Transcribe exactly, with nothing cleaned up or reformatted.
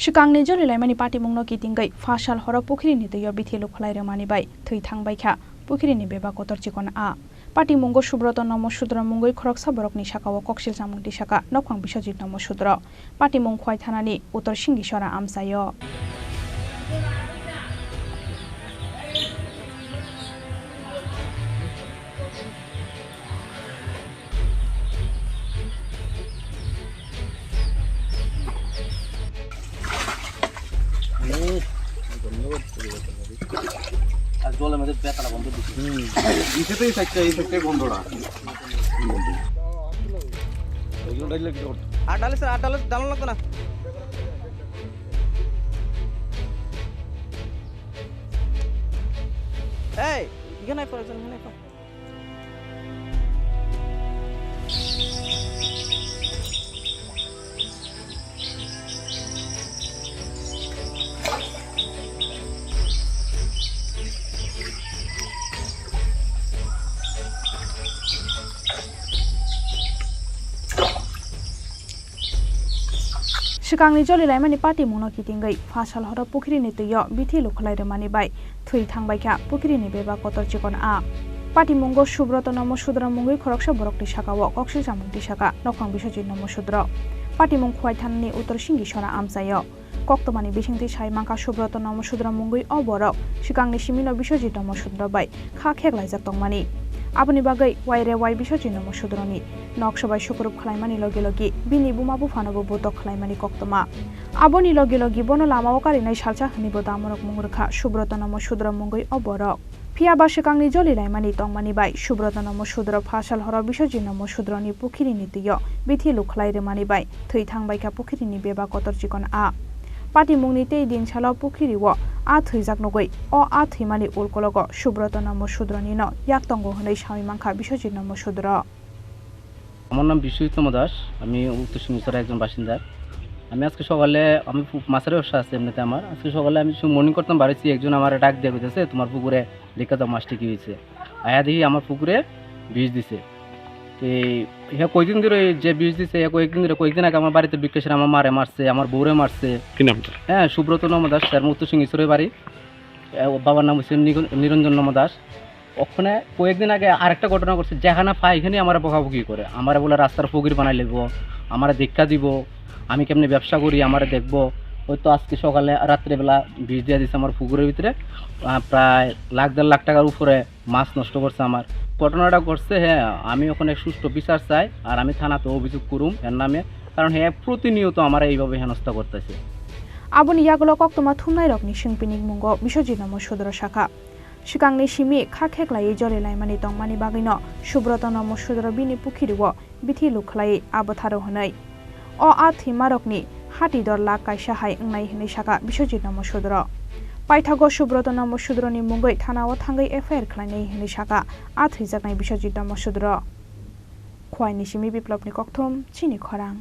Swkangni jolilaimani patimungno kitingwi phasal horo pukhirini twio bithi lukhlai rwmani bai thwi thangbaikha pukhirini bebak kotor chikon a. Patimungo Subroto Nomo Sudro mungwi khoroksa borokni sakao koksil chamung tisaka nokphang Biswajit Nomo Sudro. Patimung Khwai thanani Uttor Singisora amchaio. আর জলের মধ্যে বেতালা বন্ধ দিছে। হুম। দিছে তো এই সাইডটা, এই সাইডটাই বন্ধটা। ওই জন্য ডাইলে কি করতে? আর ডালে স্যার, আর ডালে ডালা লাগতো না। এই, এখানে আয়, পরে চল, এখানে আয়, পরে। Swkangni jolilaimani patimungno kitingwi phasal horo pukhirini twio bithi lukhlai rwmani bai thwi thangbaikha pukhirini bebak kotor chikon a. Patimungo Subroto Nomo Sudro mungwi khoroksa borokni sakao koksil chamung tisaka nokphang Biswajit Nomo Sudro. Patimung Khwai thanani Uttor Singisora amchaio. Koktwmani bisingtwi sai mankha Subroto Nomo Sudro mungwi o borok swkangni simino Biswajit Nomo Sudro bai kha kheklaijak tongmani. Aboni bagwi waire wai Biswajit Nomo Sudroni noksobai sukurup khlaimani logi logi bini buma buphanobo butok khlaimani koktwma. Aboni logi logi bono lamao karinai salsa hwnwibo damorok mung rwkha Subroto Nomo Sudro mungwi o borok. Phiya ba swkangni jolilaimani tongmani bai Subroto Nomo Sudro phasal horo Biswajit Nomo Sudroni pukhirini twio bithi lukhlai rwmani bai thwi thangbaikha pukhirini bebak kotor chikon a. Patimungni tei dinsalo pukhirio a thwijak nugwi o a thwimani ulkologo Subroto Nomo Sudronino yak tongo hwnwi sawi mankha Biswajit Nomo Sudro. আমার নাম বিশ্বজিৎ চন্দ্র দাস, আমি উত্তর সিংহেশ্বরের একজন বাসিন্দা। আমি আজকে সকালে, আমি ফু-, মাছের ব্যবসা আছে এমনিতে আমার। আজকে সকালে আমি কিছু মর্নিং করতাম, বাড়ি একজন আমার ডাক দিয়ে কইতেছে, "তোমার পুকুরে দেখে দাও মাছটি কি হয়েছে।" আয়া দেখি আমার পুকুরে বিষ দিছে। তো এই, হ্যাঁ, কয়েকদিন ধরে এই যে বিষ দিছে, হ্যাঁ, কয়েকদিন ধরে, কয়েকদিন আগে আমার বাড়িতে বিকাশের আমার মারে মারছে, আমার বউরে মারছে। কি নাম তার? হ্যাঁ, সুব্রত নম দাস, স্যার, উত্তর সিংহেশ্বরের বাড়ি। এ, ও বাবার নাম হচ্ছে নিগন-, নিরঞ্জন নম দাস। ওখানে কয়েকদিন আগে আরেকটা ঘটনা ঘটছে, যেখানে পায় এখানে আমার বকাবকি করে, আমার বলে রাস্তার ফকির বানাই লিব, আমার দেখা দিব, আমি কেমনে ব্যবসা করি, আমার দেখবো। হয়তো আজকে সকালে, রাত্রেবেলা বিষ দিয়ে দিছে আমার পুকুরের ভিতরে, আহ, প্রায় লাখ দেড় লাখ টাকার উপরে মাছ নষ্ট করছে আমার। ঘটনাটা ঘটছে, হ্যাঁ, আমি ওখানে সুষ্ঠু বিচার চাই, আর আমি থানাতে অভিযোগ করুম এর নামে, কারণ হ্যাঁ প্রতিনিয়ত আমার এইভাবে হেনস্থা করতেছে। Aboni yagulo koktwma thumnairokni swngpinik mungo Biswajit Nomo Sudro sakha. Swkangni simi kha kheklaiwi jolilaimani tongmani bagwino Subroto Nomo Sudro bini pukhirio bithi lukhlai abo tharo hwnwi. O a thwimarokni hati dor lakh kaisa hai wngnai hwnwi sakha Biswajit Nomo Sudro. Paithago Subroto Nomo Sudroni mungwi thanao thangwi F I R khlainai hwnwi sakha a thwijaknai Biswajit Nomo Sudro. Khwaini simi Biplopni kokthum, chini khorang.